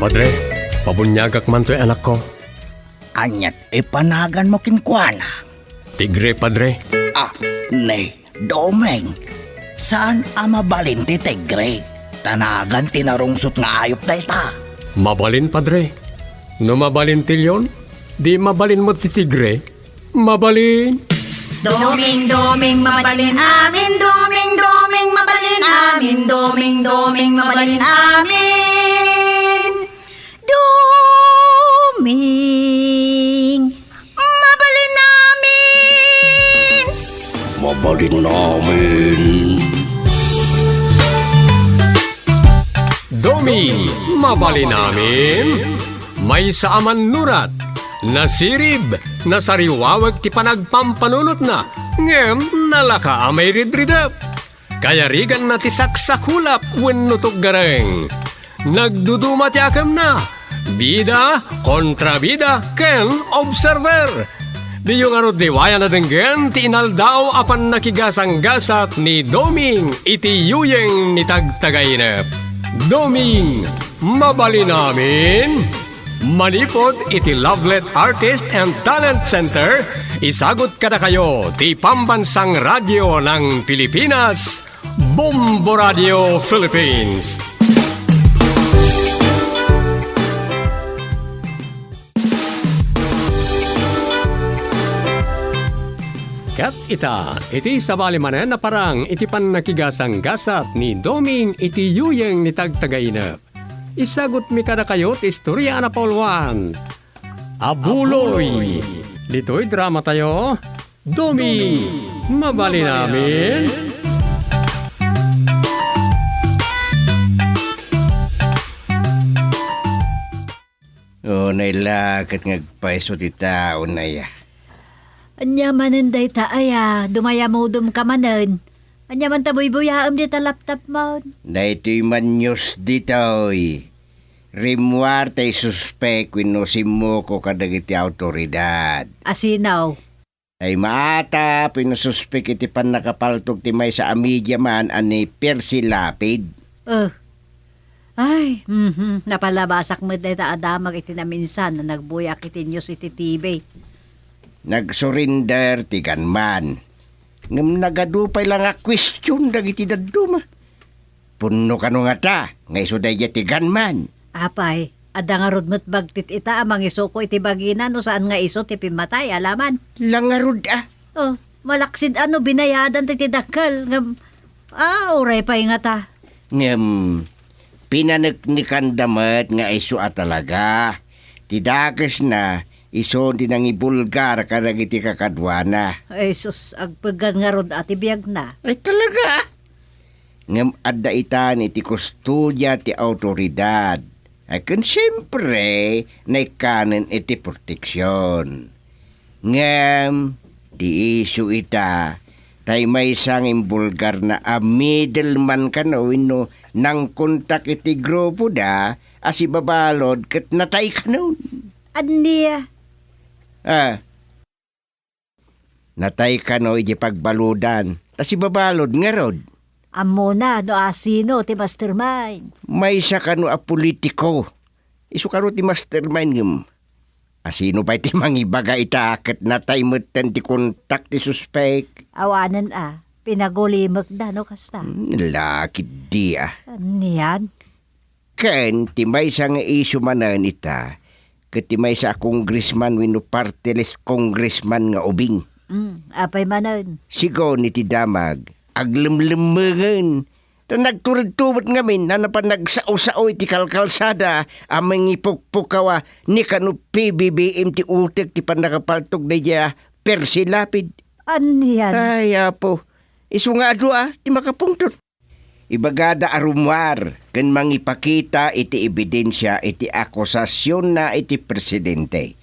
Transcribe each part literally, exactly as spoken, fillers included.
Padre, pabuniagak man toy anakko. Aniat ipanaganmo kenkuana? Tigre, Padre. Ah, ni Doming, saan a mabalin ti tigre? Ta nagan ti narungsot nga ayup dayta. Mabalin, Padre. No mabalin ti leon, di mabalin met ti tigre. Mabalin. Doming, Doming, mabalin amin. Doming, Doming, mabalin amin. Doming, Doming, mabalin amin. Doming, mabalin amin. Mabalin amin. Doming, mabalin amin. Maysa a mannurat, nasirib, nasariwawek ti panagpampanunotna, ngem nalaka a mairidridep. Kayariganna ti saksakulap wenno tuggareng. Nagduduma ti akemna, bida, kontrabida, ken observer. Diyo ngarud liwayan a denggen ti inaldaw a pannakigasanggasat ni Doming iti yuyeng ni Tagtagainep. Doming, mabalin amin? Manipud iti Lovelet Artist and Talent Center, isagut kadakayo ti Pambansang Radio ng Pilipinas, Bombo Radio Philippines. Ket ita, iti sabali manen a parang iti pannakigasanggasat ni Doming iti yuyeng ni Tagtagainep. Isagutmi kadakayo ti istorya a napauluan. Abuloy! Ditoy dramatayo, Doming, mabalin amin? O, naila ket nga agpayso ti tao, naya. Ania manen dayta, aya? Dumayamudom ka manen. Ania man ta buybuyaem dita laptop mon? Daytoy man news ditoy. Rimmuar ta isuspek wenno simmuko kadagiti awtoridad. Asino? Tay maatap wenno suspek iti pannakapaltog ti maysa a media man a ni Percy Lapid. Eh. Ay, mhm. Napalabasak met dayta a damag iti naminsan a nagbuyak iti news iti T V. Nagsurinder ti gunman. Ngem nagadu pay la nga question dagiti dadduma. Pudno kano ngata nga isu daydiay ti gunman? Apay, adda ngarud met bagtit ita a mangisuko iti bagina no saan nga isu ti pimmatay, alaman? La ngarud a. Oh, malaksid a no binayadan ti, ti dakkel, ngem, ah, uray pay ngata. Ngem, pinaneknekanda met nga isu a talaga. Ti dakesna, isu ti nangibulgar kadagiti kakaduana. Ay, sus, agpeggan ngarud a ti biagna. Ay, talaga? Ngem adda itan iti kustodia ti awtoridad. Ay, ken siempre, naikkanen iti proteksion. Ngem, di isu ita, tay maysa nga imbulgarna a middleman kano wenno nangkontak iti grupoda a sibabalud ket natay kanon. Ania? Ah, Natay kano idiay pagbaludan, ta sibabalud ngarud. Ammona no asino ti mastermind. Maysa kano a politiko. Isu kano ti mastermind ngem. Asino pay ti mangibaga ita ket natay metten ti kontak ti suspek? Awanen a, pinagulimekda no kasta. Hmm, lakid di a. Anian? Ken ti maysa nga isu manen ita, ket ti maysa a congressman wenno party list congressman nga ubing. Mm, apay manen? Sigun iti damag, aglemlemmengen. Ta nagturedto met ngamin a napan nagsao-sao iti kalkalsada a mangipukpukaw a ni kano P B B M ti utek ti pannakapaltog daydiay a Percy Lapid. Anian? Ay, Apo. Isu nga adu a ti makapungtot. Ibagada a rummuar ken mangipakita iti ebidensia iti akusasionna iti presidente.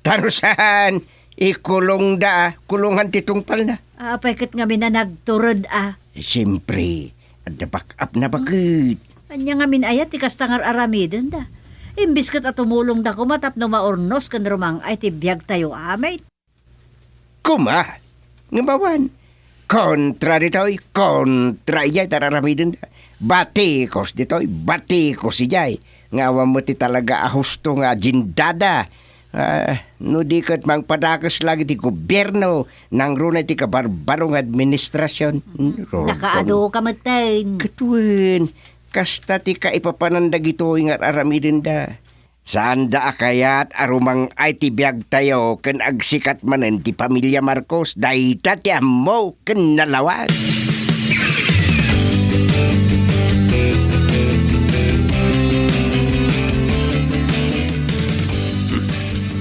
Ta no saan, ikulongda a, kulongan ti tungpalna. Apay ket ngamin a nagtured a? Eh, siempre, adda back up na baket. Ania ngamin aya ti kasta nga ar-aramidenda? Imbis ket a tumulongda koma tapno maurnos ken rumang-ay ti biagtayo amin. Kuma, ngem awan. Kontra ditoy, kontra idiay, ti ar-aramidenda. Batikos ditoy, batikos idiay. nga awan met ti talaga a husto nga agendada. Ah, no di ket mangpadakes laeng iti gobierno, nangruna iti kabarbaro nga administrasion. Hmm, rurugong. Nakaadu ka metten. Ket wen, kasta ti kaipapanan dagitoy nga ar-aramidenda. Saanda a kayat a rumang-ay ti biagtayo ken agsikat manen ti pamilia Marcos. Dayta ti ammo ken nalawag.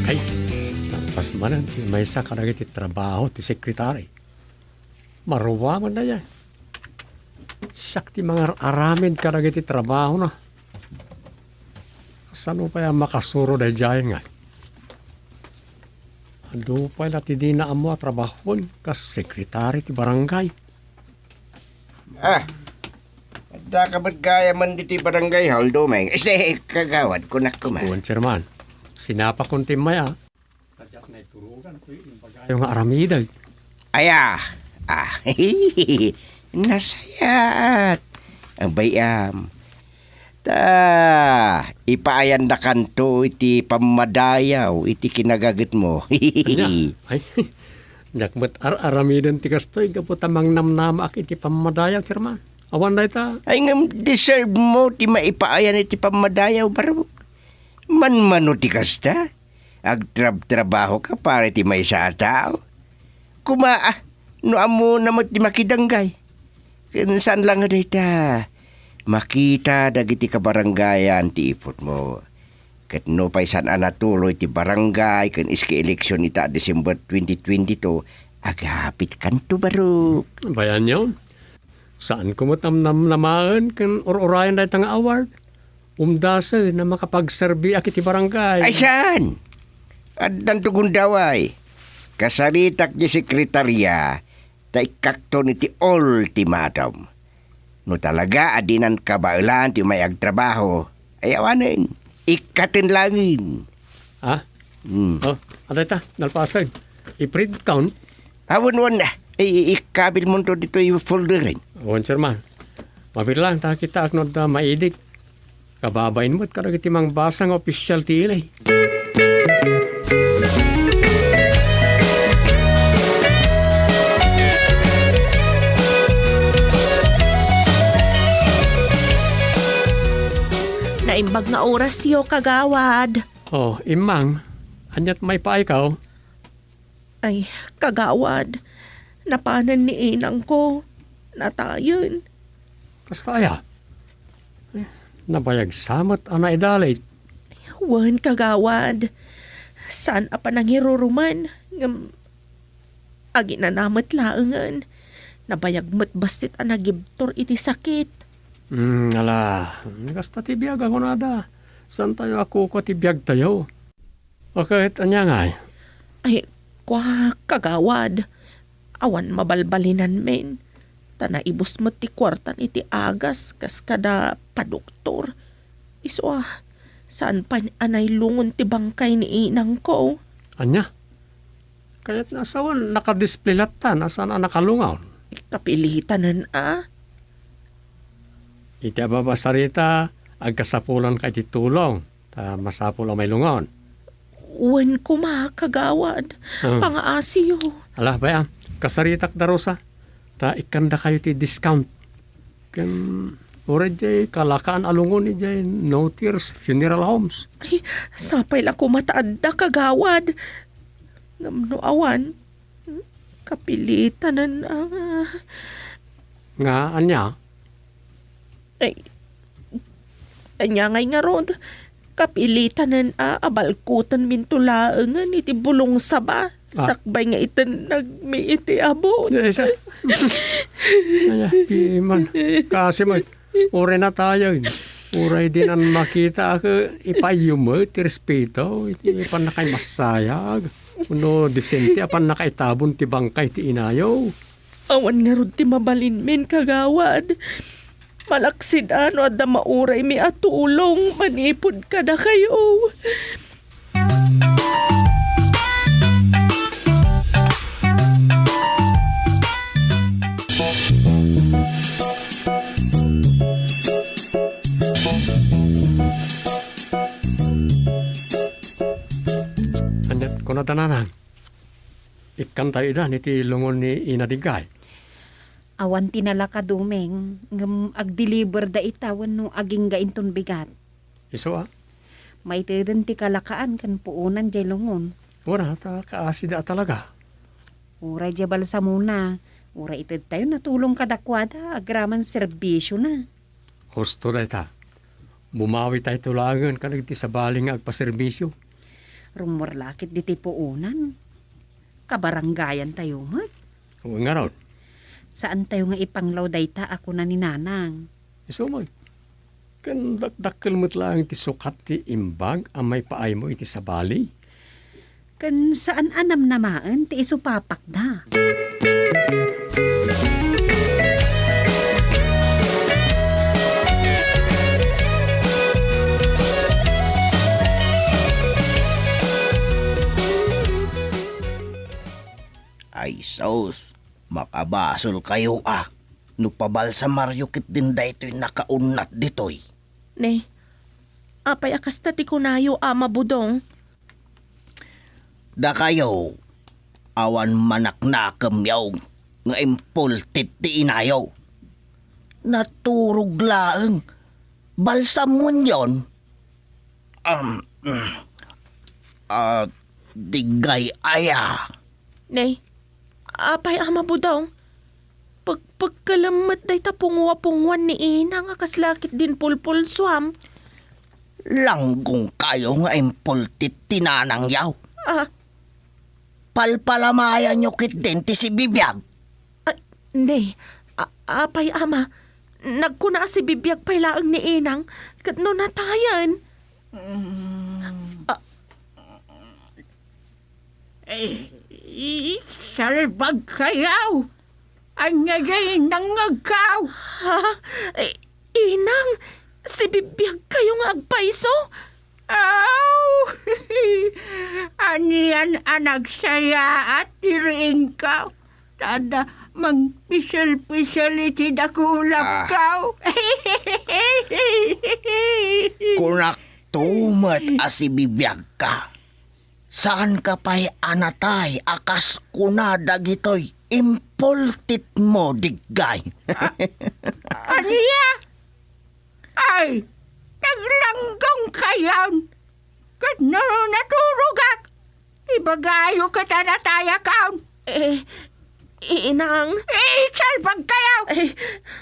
Ay, nalpas manen ti maysa kadagiti trabaho ti sekretari. Maruamen dayay. Siak ti mangar-aramid kadagiti trabahona. Kasano pay a makasuro daydiay ngay? Adu pay la ti dina ammo a trabahoen kas sekretari ti barangay. Ah, adda ka met gayamen ditoy barangay hall, Domeng? Ise, kagawad, kunak koma. Wen, Chairman. Sinapakon ti immay, a. Kadiak naiturogan toy imbagayo nga aramidek. Aya, ah, nasayaat. Abay, am. Ta, ipaayandakanto iti pammadayaw iti kinagagitmo. Ania? Ay, diak met ar-aramiden ti kastoy gapu ta mangnamnamaak iti pammadayaw, Chairman. Awan dayta. Ay, ngem deserve mo ti maipaayan iti pammadayaw, barok. Manmano ti kasta? Agtrabtrabaho ka para iti maysa a tao. Kuma, ah, no ammona met ti makidanggay. Ken saan la nga dayta, makita dagiti kabarangayan ti iputmo. Ket nupay saan a natuloy ti barangay ken iski election ita December twenty twenty-two, agapitkanto, barok. Bayanyo, saanko met a namnamaen ken ur-urayen dayta nga award. Umdasen a makapagserbiak iti barangay. Ay, saan? Addanto gundaway. Kasaritak ti sekretaria, ta ikkakton iti ultimatum. No talaga a dinan kabaelan ti umay agtrabaho, ay awanen, ikkaten laengen. Ah? Hmm. Oh, adayta, nalpasen. I-print count. Awan, wan, ah, i-, i-, ikkabilmonto ditoy folderen. Wen, Chairman. Mabilang, ta kitaak no adda maidik. Kababain met kadagiti mangbasa nga opisyal ti ili. Naimbag nga orasyo, kagawad. Oh, immang, aniat maipaaykaw? Ay, kagawad, napanen ni inangko. Natayen. Kasta aya? Eh, nabayag sa met a naidalit. Wen, kagawad. Saan a panangiruruman, ngem aginana met laengen. Nabayag met bassit a nagibtur iti sakit. Hmm, ala, kasta ti biag a kunada. Saantayo a kukua ti biagtayo? Ket ania ngay? Ay, kua, kagawad. Awan mabalbalinanmin. Ta naibus met ti kuartan iti agas kas kada padoktor. Isu a, saan pay a nailungon ti bangkay ni inangko. Ania? Kayatna a sawen, nakadisplay latta, saan a nakalungon. Kapilitanen a. Iti ababa sarita, agkasapulanka iti tulong. Ta masapul a mailungon. Wen koma, kagawad. Hmm. Pangaasiyo. Ala, bay-am, kasaritak darusa. Ta ikkandakayo ti discount. Ken, uray diay kalakaan a lungon idiay no tears funeral homes. Ay, sapay la koma ta adda, kagawad. Ngem no awan, kapilitanen a. Nga, ania? Ay, ania ngay ngarud? Kapilitanen a, abalkutenminto laengen iti bulungsaba. Ah. Sakbay nga itennagmi iti abut. Ay, sa-, ania, piman. Kasi man, uray natayen. Uray dinan makita a ke-, ipaayyo met ti respeto, iti pannakaimassayag. Wenno disente a pannakaitabon ti bangkay ti inayo. Awan ngarud ti mabalinmin, kagawad. Malaksid a no adda mauraymi a tulong manipud kadakayo. Nanang, ikkantayo idan iti lungon ni Ina Digay. Awan ti nalaka, Doming, ngem agdeliverda ita wenno agingga inton bigat. Isu a? Maiteden ti kalakaan ken puonan jay lungon. Wen a, ta kaasida a talaga. Uray jay balsamona, uray itedtayo natulong kadakuada agraman serbisiona. Husto dayta. Bumawitayto laengen kadagiti sabali nga agpaserbisio. Rummuar la ketdi ti puonan. Kabarangayantayo met. Wen ngarud. Saantayo nga ipanglaw dayta a kuna ni Nanang. Isu met. Ken dakdakkel met laeng ti sukat ti imbag a maipaaymo iti sabali. Ken saan a namnamaen ti isupapakda. Ay sus, makabasolkayo a no pabalsamaryo ketdin daytoy nakaunnat ditoy. Ne, apay a kasta ti kunayo, Ama Budong? Dakayo, awan manaknakemyo nga impultit ti inayo. Naturog laeng. Balsamonyon. Um, mm, ah, Digay aya. Ne, apay, Ama Budong? Pagpagkalem met dayta pungo a pungoan ni Inang a kasla ketdin pulpulsuam. Langgongkayo nga impultit ti nanangyo. Ah. Palpalamayanyo ketdin ti sibibiag. Ah, ne. A-, apay, Ama, nagkuna a sibibiag pay laeng ni Inang ket no natayen. Mm. Ah. Eh, i-, salbagkayo. Ania jay nangngegkaw? Ha? Eh, Inang, sibibiagkayo nga agpayso? Aw! Anian a nagsayaat ti riingko. Tada, mangpiselpisel iti dakulapko. Ah. Kunakto met a sibibiagka. Saanka pay a natay a kas kuna dagitoy impultitmo, Digay. A-, ania? Ay, naglanggongkayon. Ket no naturogak, ibagayo ket a natayakon. Eh, Inang. Eh, salbagkayo. Eh.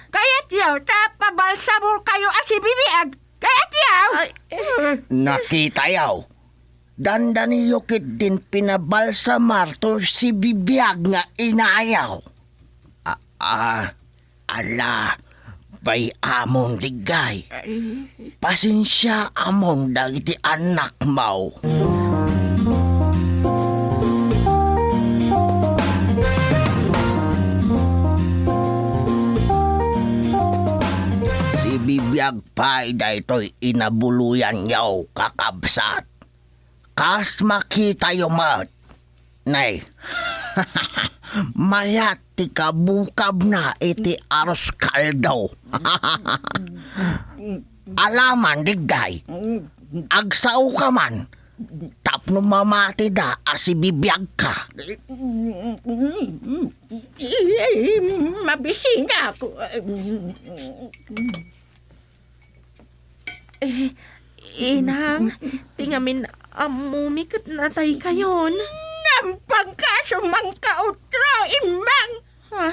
Kayatyo ta pabalsamokayo a sibibiag. Kayatyo. Ay, eh. Nakitayo. Dandaniyo ketdin pinabalsamar to sibibiag nga inayo. A-, a-, ala, bay-amon, Digay. Ay. Pasensiaamon dagiti annakmo. Sibibiag pay daytoy inabuloyanyo, kakabsat. Kas makitayo met, ne, mayat ti kabukabna iti arus kaldo. Alaman, Digay, agsaoka man tapno mamatida a sibibiagka. Mabisinak. Eh, Inang, ti ngamin ammomi ket nataykayon. Nampagka sumangkautro, immang. Ha?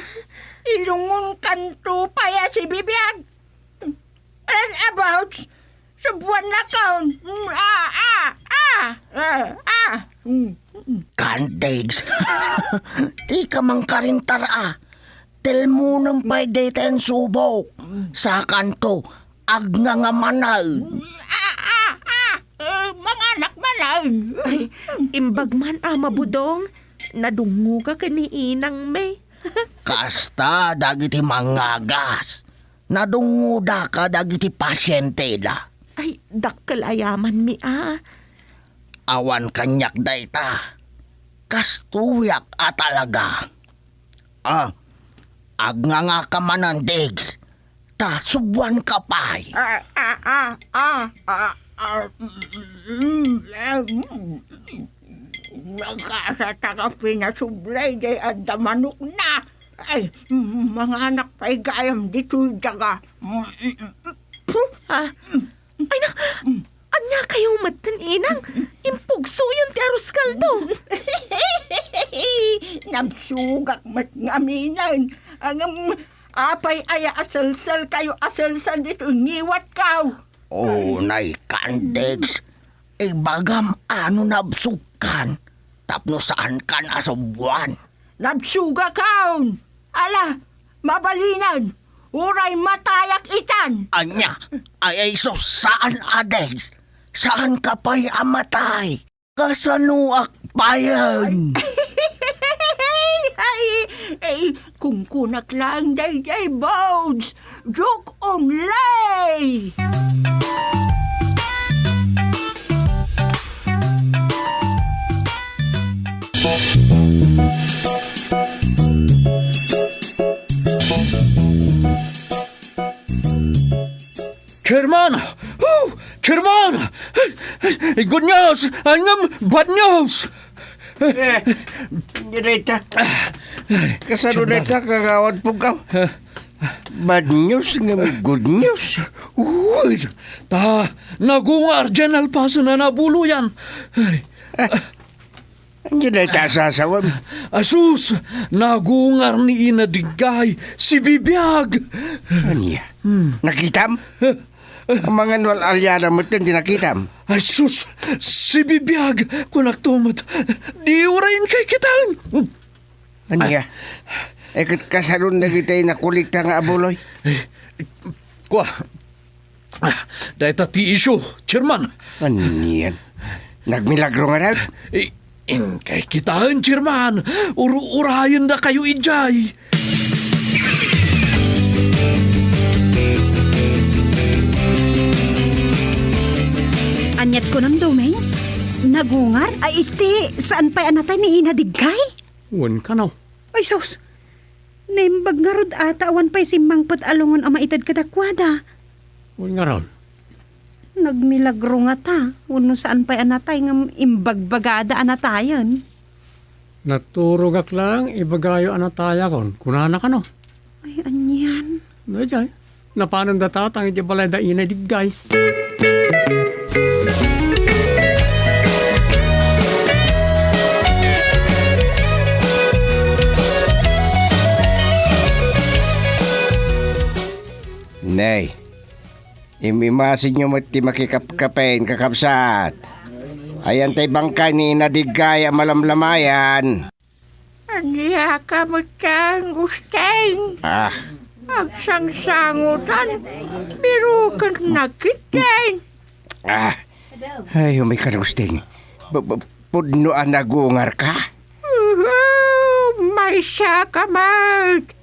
Ilungonkanto pay a sibibiag. And about, subuannakon. Mm, ah, ah, ah, ah, ah. Mm, mm. Kan, Diggs. Dika mangkarintar a. Telmonem pay dayta a subok. Sakanto, agnanga manen. Ah, ah, ah. Eh, manganak manen. Ay, imbag man, Ama Budong. Nadungngoka ken ni Inang, me. Kasta dagiti mangagas. Nadungngoda kadagiti pasienteda. Ay, dakkel a yamanmi a. Awan kaniak dayta. Kastoyak a talaga. Ah, agnangaka manen, Diggs. Ta subuanka pay. Ah, ah, ah, ah, ah, ah, mm, mm, mm. Nagasa ta ka pinasubli jay adda manokna. Ay, manganak pay gayam ditoy daga. Puh! Ah, ay na, ania kayo metten, inang? Impugsoyon ti arroz caldo. Nabsugak met ngamin. Ngem, apay aya a selsel kayo a selsel ditoy ngiwatko? Unay kan, Dex. Ibagam ano nabsugkan tapno saankan a subwan. Nabsugakon! Ala, mabalinen! Uray matayak itan! Ania? Ay, ay, sus, saan a, Dex? Saanka pay a matay? Kasanoak payen? Ay, ay, kunkunak laeng daydiay, Bones. Joke only! Chairman! Oh! Chairman! Ay, ay, good news! Ngem bad news! Eh, dayta. Kasano dayta, Kagawad Puggaw? Bad news ngem good news. Uy, ta, nagungar diay nalpasen a nabuloyan. Ay. Ah, ania dayta a sasawem? Asus, nagungar ni Ina Diggay, sibibiag. Ania? Hmm. Nakitam? Amangan no al-aliada met ti nakitam. Ay, sus! Sibibiag! Kunakto met, di uray inkay kitaen! Ania? Eh, ket kasanon dagiti nakolekta nga abuloy? Eh, kua. Ah, dayta ti issue, Chairman. Anian? Nagmilagro nga daw? Eh, inkay kitaen, Chairman. Ur-urayendakayo idiay. Aniat kunam, Doming? Nagungar? Ay, isti, saan pay a natay ni Ina Diggay? Wen kano. Ay, sus! Naimbag ngarud ata awan pay simmangpet a lungon a maited kadakuada. Wen ngarud. Nagmilagro ngata, wenno saan pay a natay ngem imbagbagada a natayen. Naturogak laeng, ibagayo a natayakon, kunana kano. Ay, anian? Daydiay. Napanon da tatang iti balay da Ina Diggay. Nay, im-imasinyo met ti makikapkapen, kakabsat. Ayan tay bangkay ni Ina Diggay a malamlamayan. Ania ka met, Gusteng? Ah. Agsangsangotan, biroken nakiten. Ah. Ay, umay ka, Gusteng. Ba-, ba-, pudno a nagungar ka? Uhu, maysa ka met.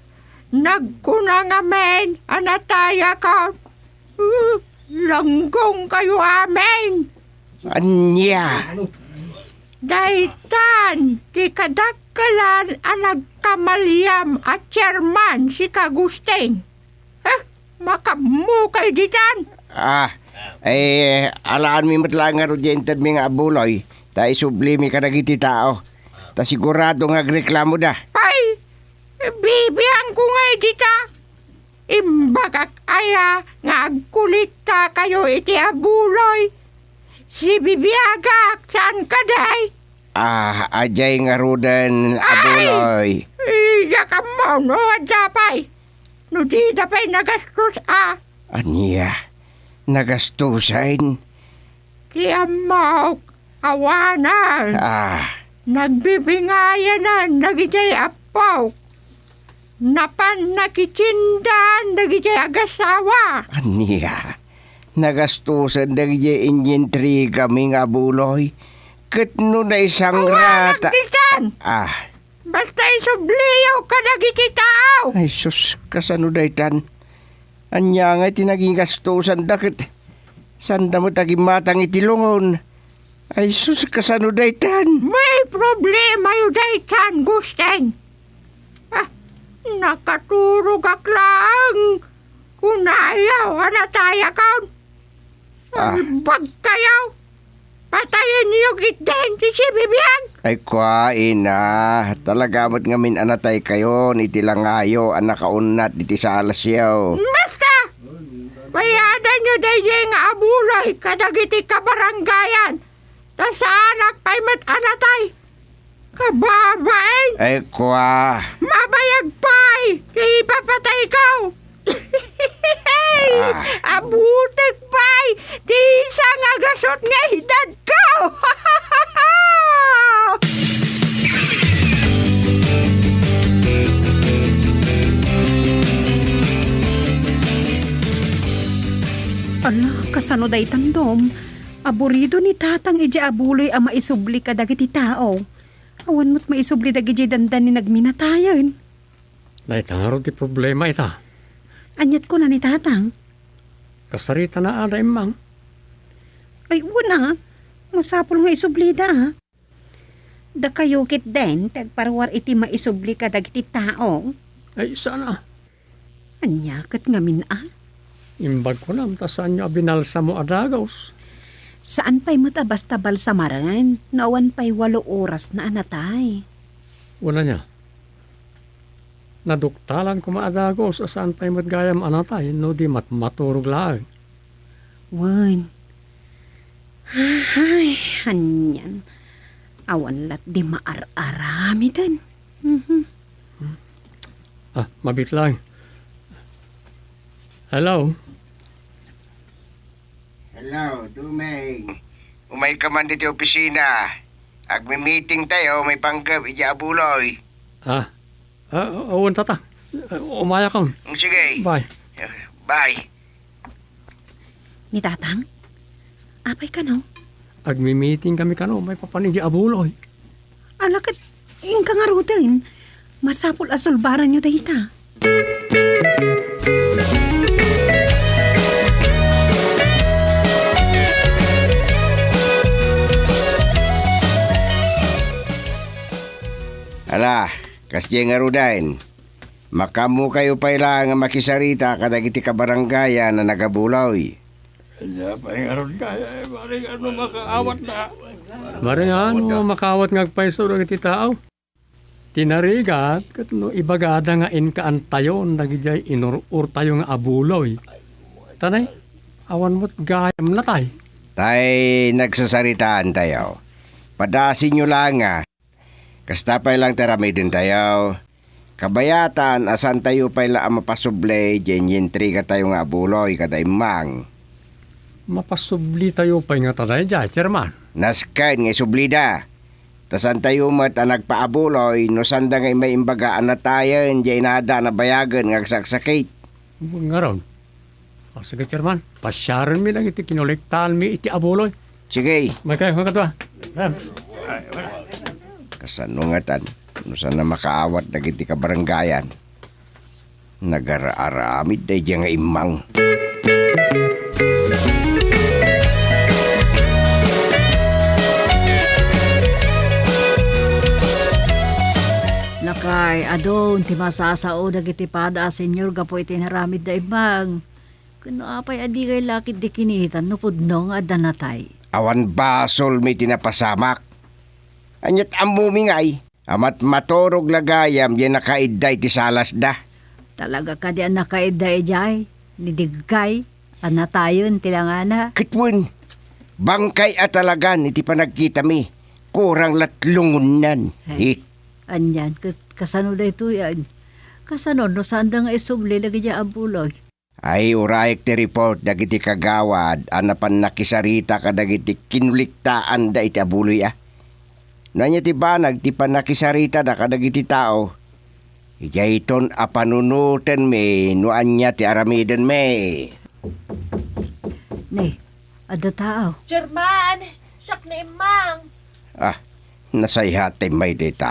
Nagkuna ngamin a natayakon. Langgong kayo amin. Ania? Daytan ti kadakkelan a nagkamaliam a chairman, sika Gusting. Eh, makaammo kay ditan? Ah, eh, alaanmi met laeng ngarud diay intedmi nga abuloy, ta isublimi kadagiti tao. Ta sigurado nga agreklamoda. Ay, bibiangko ngay dita. Imbagak aya nga agkolekta kayo iti abuloy? Sibibiagak, saan kadi? Ah, adiay ngaruden a buloy. Ay! Diak ammo no adda pay. No dida pay nagastos a. Ania? Nagastosen? Ti ammok, awanen. Ah. Nagbibingayanan dagiti appok. Napan nakitsindan dagiti agasawa. Ania? Nagastosen dagiti inyintrigami nga abuloy. Ket no naisangrata. Awanak ditan! Ah. Basta isubliyo kadagiti tao. Ay, sus, kasano daytan? Ania ngay ti nagigastosanda ket sanda met agimmatang iti lungon? Ay, sus, kasano daytan? May problemayo daytan, Gusteng. Ah, nakaturogak laeng. Kunayo a natayakon. Ah. Imbagkayo. Patayenyo ketdin ti sibibiag! Ay kua, ina, talaga met ngamin a nataykayon iti langayo a nakaunnat iti salasyo. Basta! Bayadanyo daydiay nga abuloy kadagiti kabarangayan, ta saanak pay met a natay. Kababain! Ay kua! Mabayag pay ti ipapatayko! Ah. Abutek pay ti isa nga gasut nga edadko! Ala, kasano daytan, Dom? Aburido ni Tatang idiay abuloy a maisubli kadagiti tao. Awan met maisubli dagidiay dandani nagminatayen. Dayta ngarud ti problema ita. Aniat kuna ni Tatang? Kasaritana a da Immang. Ay, wen a. Masapul nga isublida a. Dakayo ketdin ti agparuar iti maisubli kadagiti tao. Ay, saan a. Ania ket ngamin a? Imbag kunam ta saanyo a binalsamo a dagus. Saan pay met a basta balsamaren no awan pay walo orasna a natay. Wen ania? Naduktalan koma a dagus a saan pay met gayam a natay no di matmaturog laeng. Wen. Ay, anian. Awan lat di maar-aramiden. Mhm. Ah, mabiit laeng. Hello? Hello, Dumeng. Umayka man ditoy opisina. Agmi-meetingtayo maipanggep idiay abuloy. Ah, ah, wen, Tatang. Ah, umayakon. Mm, sige. Bye. Bye. Ni Tatang? Apay kano? Agmi-meetingkami kano maipapan idiay abuloy. Ala ket, inka ngaruden. Masapul a sulbaranyo dayta. Ala, kasdiay ngaruden. Makaammokayo pay laeng a makisarita kadagiti kabarangayan a nagabuloy. Ania pay ngarud gayam, maring no makaawatda? Maring no makaawat nga agpayso dagiti tao? Ti narigat, ket no ibagada nga inkaantayon dagidiay inur-urtayo nga abuloy. Ta nay, awan met gayam natay. Tay nagsasaritaantayo. Padasinyo laeng a. Kasta pay laeng ti aramidentayo. Kabayatan a saantayo pay la a mapasubli diay inyintrigatayo nga abuloy kada immang. Mapasublitayo pay ngata daydiay, Chairman? Nasken nga isublida. Ta saantayo met a nagpaabuloy no saanda nga immay imbaga a natayen diay inada a nabayagen nga agsaksakit. Ngarud, ah, sige, Chairman. Pasiarenmi dagiti kinulektaanmi iti abuloy. Sige. Maikay, maikadua. Kasano ngatan? No saan a makaawat dagiti kabarangayan? Nagar-aramid daydiay nga immang. Lakay, adun ti masasao dagiti pada a senior gapu iti inaramidda immang. Ken no apay a dikay la ketdi kinitan no pudno nga adda natay? Awan basolmi ti napasamak. Aniat ammomi ngay a matmaturog la gayam diay nakaidda iti salasda? Talaga kadi a nakaidda idiay ni Digkay a natayen ti langana? Ket wen, bangkay a talagan iti panagkitami, kurang lat lungonnan. Ay, eh. Anian ket kasano daytoy, ay? Kasano no saanda nga isubli dagidiay abuloy? Ay, urayek ti report dagiti kagawad a napan nakisarita kadagiti kinulektaanda iti abuloy a. No ania ti banag ti pannakisaritada kadagiti tao, idiayton a panunotenmi no ania ti aramidenmi. Ne, adda tao. German, siak ni Immang. Ah, nasayaat ta immay dita.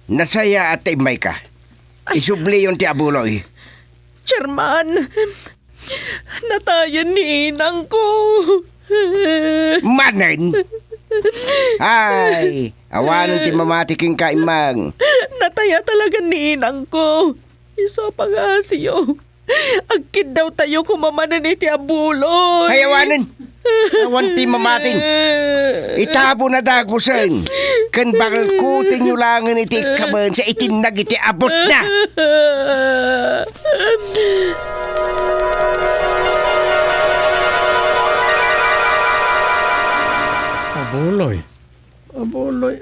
Nasayaat ta immayka. Ay. Isubliyon ti abuloy. Chairman, natayen ni inangko. Manen? Ay, awanen ti mamati kenka, Immang. Nataya talaga ni inangko. Isu a pangngasiyo. Agkiddawtayo koma manen iti abuloy. Ay, awanen. Awan ti mamatin. Itabo na dagusen. Ken balkutenyo langen iti ikkaben sa itinnag iti abutna. Abuloy. Abuloy.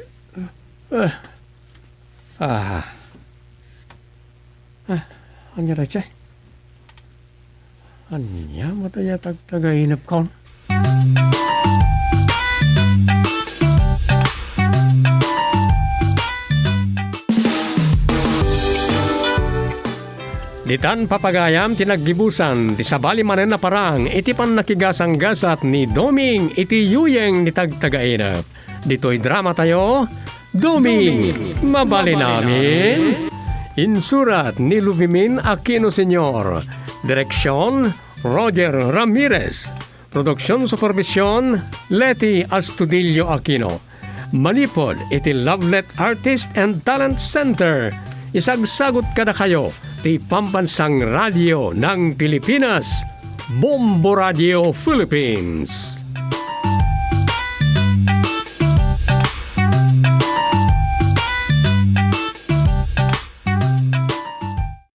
Ah. Ah. Ah, ania daytoy? Ania met aya tagtagainepkon? Ditan, papagayam, ti naggibusan ti sabali manen a parang iti pannakigasanggasat ni Doming iti yuyeng ni tagtagainep. Ditoy dramatayo, Doming, mabalin amin. Insurat ni Luvimin Aquino Senior. Direksyon, Roger Ramirez. Produksion supervision, Leti Astudillo Aquino. Manipud iti Lovelet Artist and Talent Center, isagsagut kadakayo ti Pambansang Radio ng Pilipinas, Bombo Radio Philippines.